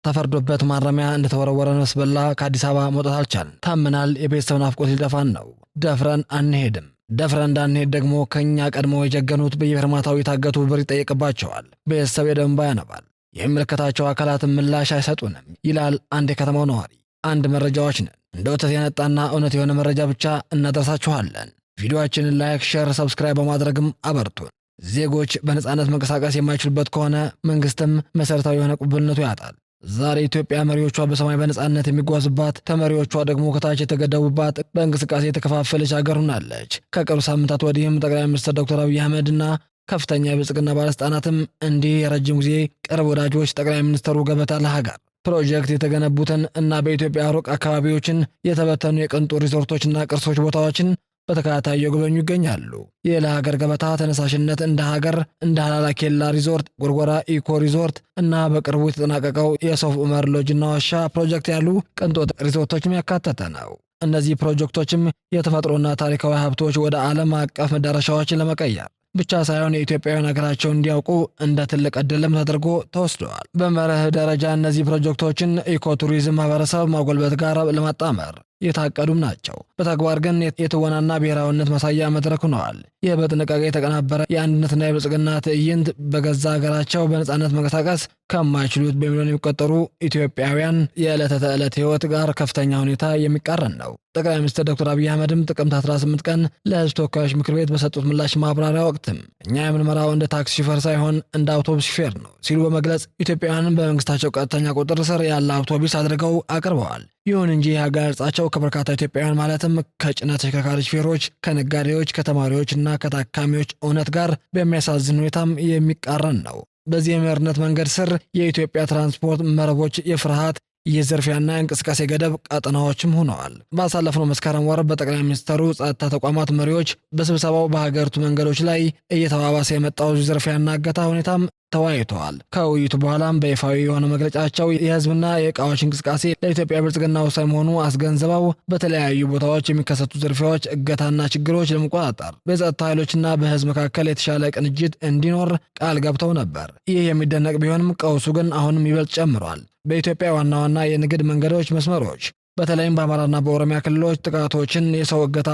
ተፈርዶበት ማረሚያ እንደተወረወረ ነፍስ በላ ከአዲስ አበባ መውጣት አልቻልን። ታመናል። የቤተሰብ ናፍቆት ሊደፋን ነው። ደፍረን አንሄድም። ደፍረን እንዳንሄድ ደግሞ ከእኛ ቀድሞ የጀገኑት በየፌርማታው የታገቱ ብር ይጠየቅባቸዋል። ቤተሰብ የደም እንባ ያነባል። የሚመለከታቸው አካላትን ምላሽ አይሰጡንም ይላል አንድ የከተማው ነዋሪ። አንድ መረጃዎች ነን። እንደ ወተት የነጣና እውነት የሆነ መረጃ ብቻ እናደርሳችኋለን። ቪዲዮአችንን like፣ share፣ subscribe በማድረግም አበርቱን። ዜጎች በነጻነት መንቀሳቀስ የማይችሉበት ከሆነ መንግስትም መሰረታዊ የሆነ ቅቡልነቱ ያጣል። ዛሬ ኢትዮጵያ መሪዎቿ በሰማይ በነጻነት የሚጓዙባት፣ ተመሪዎቿ ደግሞ ከታች የተገደቡባት፣ በእንቅስቃሴ የተከፋፈለች ሀገር ሆናለች። ከቅርብ ሳምንታት ወዲህም ጠቅላይ ሚኒስትር ዶክተር አብይ አህመድና ከፍተኛ የብልጽግና ባለስልጣናትም እንዲህ የረጅም ጊዜ ቅርብ ወዳጆች ጠቅላይ ሚኒስትሩ ገበታ ለሀገር ፕሮጀክት የተገነቡትን እና በኢትዮጵያ ሩቅ አካባቢዎችን የተበተኑ የቅንጡ ሪዞርቶችና ቅርሶች ቦታዎችን በተከታታይ እየጎበኙ ይገኛሉ። ይህ ለሀገር ገበታ ተነሳሽነት እንደ ሀገር እንደ ሀላላ ኬላ ሪዞርት፣ ጎርጎራ ኢኮ ሪዞርት እና በቅርቡ የተጠናቀቀው የሶፍ ዑመር ሎጅና ዋሻ ፕሮጀክት ያሉ ቅንጦት ሪዞርቶችም ያካተተ ነው። እነዚህ ፕሮጀክቶችም የተፈጥሮና ታሪካዊ ሀብቶች ወደ ዓለም አቀፍ መዳረሻዎችን ለመቀየር ብቻ ሳይሆን የኢትዮጵያውያን ሀገራቸውን እንዲያውቁ እንደ ትልቅ ዕድልም ተደርጎ ተወስደዋል። በመርህ ደረጃ እነዚህ ፕሮጀክቶችን ኢኮቱሪዝም ማህበረሰብ ማጎልበት ጋር ለማጣመር የታቀዱም ናቸው። በተግባር ግን የትወናና ብሔራዊነት ማሳያ መድረክ ሆነዋል። ይህ በጥንቃቄ የተቀናበረ የአንድነትና የብልጽግና ትዕይንት በገዛ ሀገራቸው በነጻነት መንቀሳቀስ ከማይችሉት በሚሊዮን የሚቆጠሩ ኢትዮጵያውያን የዕለተ ተዕለት ሕይወት ጋር ከፍተኛ ሁኔታ የሚቃረን ነው። ጠቅላይ ሚኒስትር ዶክተር አብይ አህመድም ጥቅምት 18 ቀን ለሕዝብ ተወካዮች ምክር ቤት በሰጡት ምላሽ ማብራሪያ ወቅትም እኛ የምንመራው እንደ ታክሲ ሹፌር ሳይሆን እንደ አውቶቡስ ሹፌር ነው ሲሉ በመግለጽ ኢትዮጵያውያንን በመንግስታቸው ቀጥተኛ ቁጥጥር ስር ያለ አውቶቡስ አድርገው አቅርበዋል። ይሁን እንጂ ይህ አገላለጻቸው ከበርካታ ኢትዮጵያውያን ማለትም ከጭነት ተሽከርካሪ ሹፌሮች፣ ከነጋዴዎች፣ ከተማሪዎች እና ከታካሚዎች እውነት ጋር በሚያሳዝን ሁኔታም የሚቃረን ነው። በዚህ የመሪነት መንገድ ስር የኢትዮጵያ ትራንስፖርት መረቦች የፍርሃት፣ የዝርፊያና የእንቅስቃሴ ገደብ ቀጠናዎችም ሆነዋል። ባሳለፍነው መስከረም ወር በጠቅላይ ሚኒስትሩ ጸጥታ ተቋማት መሪዎች በስብሰባው በሀገሪቱ መንገዶች ላይ እየተባባሰ የመጣው ዝርፊያና እገታ ሁኔታም ተወያይተዋል። ከውይይቱ በኋላም በይፋዊ የሆነ መግለጫቸው የህዝብና የእቃዎች እንቅስቃሴ ለኢትዮጵያ ብልጽግና ወሳኝ መሆኑ አስገንዝበው በተለያዩ ቦታዎች የሚከሰቱ ዝርፊያዎች፣ እገታና ችግሮች ለመቆጣጠር በጸጥታ ኃይሎችና በህዝብ መካከል የተሻለ ቅንጅት እንዲኖር ቃል ገብተው ነበር። ይህ የሚደነቅ ቢሆንም ቀውሱ ግን አሁንም ይበልጥ ጨምሯል። በኢትዮጵያ ዋና ዋና የንግድ መንገዶች መስመሮች በተለይም በአማራና በኦሮሚያ ክልሎች ጥቃቶችን፣ የሰው እገታ፣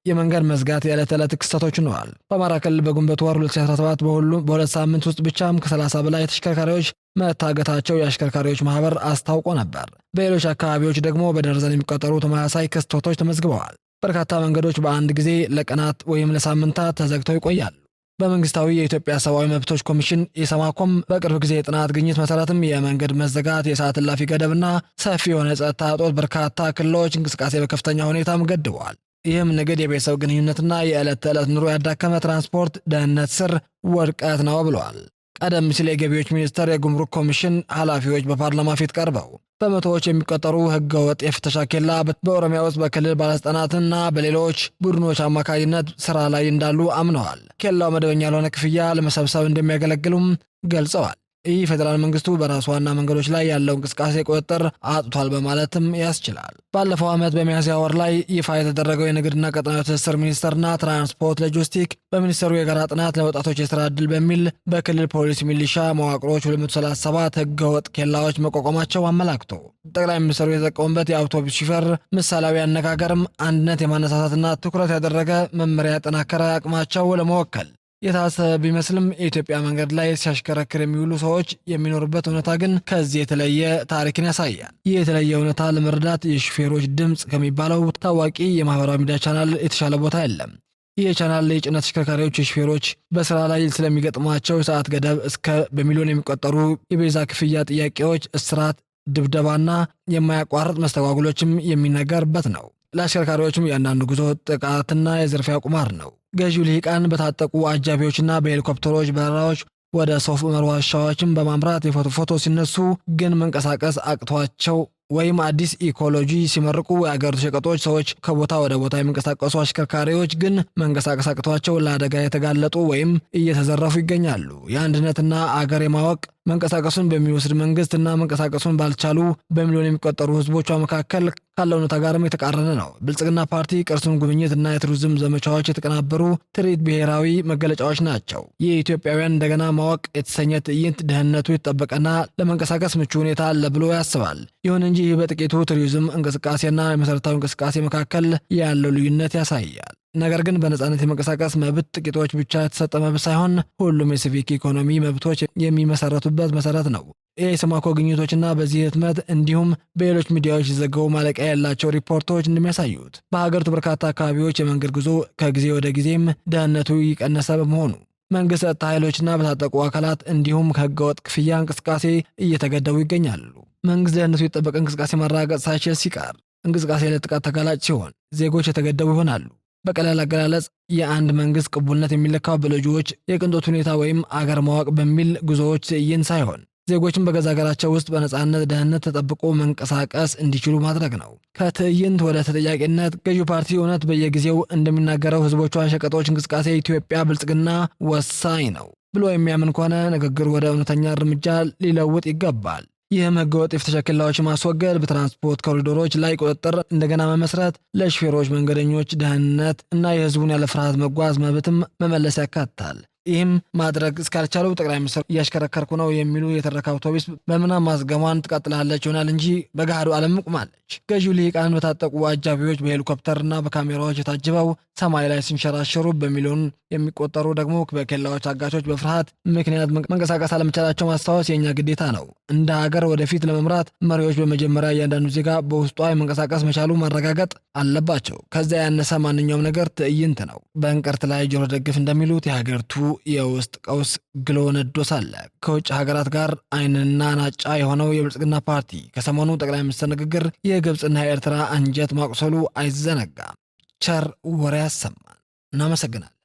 የመንገድ መዝጋት የዕለት ተዕለት ክስተቶች ሆነዋል። በአማራ ክልል በግንቦት ወር 2017 በሁሉም በ2 ሳምንት ውስጥ ብቻም ከ30 በላይ ተሽከርካሪዎች መታገታቸው የአሽከርካሪዎች ማህበር አስታውቆ ነበር። በሌሎች አካባቢዎች ደግሞ በደርዘን የሚቆጠሩ ተመሳሳይ ክስተቶች ተመዝግበዋል። በርካታ መንገዶች በአንድ ጊዜ ለቀናት ወይም ለሳምንታት ተዘግተው ይቆያሉ። በመንግስታዊ የኢትዮጵያ ሰብአዊ መብቶች ኮሚሽን ኢሰማኮም በቅርብ ጊዜ የጥናት ግኝት መሰረትም የመንገድ መዘጋት፣ የሰዓት እላፊ ገደብና ሰፊ የሆነ የጸጥታ እጦት በርካታ ክልሎች እንቅስቃሴ በከፍተኛ ሁኔታም ገድበዋል። ይህም ንግድ፣ የቤተሰብ ግንኙነትና የዕለት ተዕለት ኑሮ ያዳከመ ትራንስፖርት ደህንነት ስር ውድቀት ነው ብለዋል። ቀደም ሲል የገቢዎች ሚኒስቴር የጉምሩክ ኮሚሽን ኃላፊዎች በፓርላማ ፊት ቀርበው በመቶዎች የሚቆጠሩ ህገወጥ የፍተሻ ኬላ በኦሮሚያ ውስጥ በክልል ባለስልጣናትና በሌሎች ቡድኖች አማካኝነት ስራ ላይ እንዳሉ አምነዋል። ኬላው መደበኛ ያልሆነ ክፍያ ለመሰብሰብ እንደሚያገለግሉም ገልጸዋል። ይህ ፌዴራል መንግስቱ በራሱ ዋና መንገዶች ላይ ያለው እንቅስቃሴ ቁጥጥር አጥቷል በማለትም ያስችላል። ባለፈው ዓመት በሚያዝያ ወር ላይ ይፋ የተደረገው የንግድና ቀጠናዊ ትስስር ሚኒስቴርና ትራንስፖርት ሎጂስቲክ በሚኒስቴሩ የጋራ ጥናት ለወጣቶች የስራ ዕድል በሚል በክልል ፖሊስ ሚሊሻ መዋቅሮች 237 ህገወጥ ኬላዎች መቋቋማቸው አመላክቶ ጠቅላይ ሚኒስትሩ የተጠቀሙበት የአውቶቡስ ሹፌር ምሳሌያዊ አነጋገርም አንድነት የማነሳሳትና ትኩረት ያደረገ መመሪያ ያጠናከረ አቅማቸው ለመወከል የታሰበ ቢመስልም የኢትዮጵያ መንገድ ላይ ሲያሽከረክር የሚውሉ ሰዎች የሚኖሩበት እውነታ ግን ከዚህ የተለየ ታሪክን ያሳያል። ይህ የተለየ እውነታ ለመረዳት የሹፌሮች ድምፅ ከሚባለው ታዋቂ የማህበራዊ ሚዲያ ቻናል የተሻለ ቦታ የለም። ይህ ቻናል የጭነት ተሽከርካሪዎች የሹፌሮች በስራ ላይ ስለሚገጥሟቸው የሰዓት ገደብ እስከ በሚሊዮን የሚቆጠሩ የቤዛ ክፍያ ጥያቄዎች፣ እስራት፣ ድብደባና የማያቋርጥ መስተጓጉሎችም የሚነገርበት ነው። ለአሽከርካሪዎችም እያንዳንዱ ጉዞ ጥቃትና የዝርፊያ ቁማር ነው። ገዢው ልሂቃን በታጠቁ አጃቢዎችና በሄሊኮፕተሮች በረራዎች ወደ ሶፍ ዑመር ዋሻዎችን በማምራት የፎቶ ፎቶ ሲነሱ ግን መንቀሳቀስ አቅቷቸው ወይም አዲስ ኢኮሎጂ ሲመርቁ የአገሪቱ ሸቀጦች፣ ሰዎች፣ ከቦታ ወደ ቦታ የሚንቀሳቀሱ አሽከርካሪዎች ግን መንቀሳቀስ አቅቷቸው ለአደጋ የተጋለጡ ወይም እየተዘረፉ ይገኛሉ። የአንድነትና አገር የማወቅ መንቀሳቀሱን በሚወስድ መንግስት እና መንቀሳቀሱን ባልቻሉ በሚሊዮን የሚቆጠሩ ህዝቦቿ መካከል ካለው እውነታ ጋርም የተቃረነ ነው። ብልጽግና ፓርቲ ቅርሱን ጉብኝት እና የቱሪዝም ዘመቻዎች የተቀናበሩ ትርኢት ብሔራዊ መገለጫዎች ናቸው። የኢትዮጵያውያን እንደገና ማወቅ የተሰኘ ትዕይንት ደህንነቱ የተጠበቀና ለመንቀሳቀስ ምቹ ሁኔታ አለ ብሎ ያስባል። ይሁን እንጂ ይህ በጥቂቱ ቱሪዝም እንቅስቃሴና የመሰረታዊ እንቅስቃሴ መካከል ያለው ልዩነት ያሳያል። ነገር ግን በነጻነት የመንቀሳቀስ መብት ጥቂቶች ብቻ የተሰጠ መብት ሳይሆን ሁሉም የሲቪክ ኢኮኖሚ መብቶች የሚመሰረቱበት መሰረት ነው። የኢሰማኮ ግኝቶችና በዚህ ህትመት እንዲሁም በሌሎች ሚዲያዎች የተዘገቡ ማለቂያ ያላቸው ሪፖርቶች እንደሚያሳዩት በሀገሪቱ በርካታ አካባቢዎች የመንገድ ጉዞ ከጊዜ ወደ ጊዜም ደህንነቱ እየቀነሰ በመሆኑ መንግስት ጸጥታ ኃይሎችና በታጠቁ አካላት እንዲሁም ከህገወጥ ክፍያ እንቅስቃሴ እየተገደቡ ይገኛሉ። መንግስት ደህንነቱ የተጠበቀ እንቅስቃሴ ማረጋገጥ ሳይችል ሲቀር እንቅስቃሴ ለጥቃት ተጋላጭ ሲሆን፣ ዜጎች የተገደቡ ይሆናሉ። በቀላል አገላለጽ የአንድ መንግስት ቅቡልነት የሚለካው በሎጂዎች የቅንጦት ሁኔታ ወይም አገር ማወቅ በሚል ጉዞዎች ትዕይንት ሳይሆን ዜጎችን በገዛ ሀገራቸው ውስጥ በነጻነት ደህንነት ተጠብቆ መንቀሳቀስ እንዲችሉ ማድረግ ነው። ከትዕይንት ወደ ተጠያቂነት። ገዢው ፓርቲ እውነት በየጊዜው እንደሚናገረው ህዝቦቿ ሸቀጦች እንቅስቃሴ ኢትዮጵያ ብልጽግና ወሳኝ ነው ብሎ የሚያምን ከሆነ ንግግር ወደ እውነተኛ እርምጃ ሊለውጥ ይገባል። ይህም ህገወጥ የፍተሻ ኬላዎችን ማስወገድ፣ በትራንስፖርት ኮሪዶሮች ላይ ቁጥጥር እንደገና መመስረት፣ ለሹፌሮች፣ መንገደኞች ደህንነት እና የህዝቡን ያለ ፍርሃት መጓዝ መብትም መመለስ ያካትታል። ይህም ማድረግ እስካልቻሉ ጠቅላይ ሚኒስትር እያሽከረከርኩ ነው የሚሉ የተረካ አውቶቡስ በምናብ ማዝገሟን ትቀጥላለች ይሆናል እንጂ በገሃዱ ዓለም ቆማለች። ገዢው ልሂቃን በታጠቁ አጃቢዎች በሄሊኮፕተርና በካሜራዎች የታጅበው ሰማይ ላይ ሲንሸራሸሩ፣ በሚሊዮን የሚቆጠሩ ደግሞ በኬላዎች አጋቾች በፍርሃት ምክንያት መንቀሳቀስ አለመቻላቸው ማስታወስ የእኛ ግዴታ ነው። እንደ ሀገር ወደፊት ለመምራት መሪዎች በመጀመሪያ እያንዳንዱ ዜጋ በውስጧ የመንቀሳቀስ መቻሉ ማረጋገጥ አለባቸው። ከዚያ ያነሰ ማንኛውም ነገር ትዕይንት ነው። በእንቅርት ላይ ጆሮ ደግፍ እንደሚሉት የሀገሪቱ የውስጥ ቀውስ ግሎ ነዶ ሳለ ከውጭ ሀገራት ጋር አይንና ናጫ የሆነው የብልጽግና ፓርቲ ከሰሞኑ ጠቅላይ ሚኒስትር ንግግር የግብፅና የኤርትራ አንጀት ማቁሰሉ አይዘነጋም። ቸር ወሬ ያሰማን። እናመሰግናለን።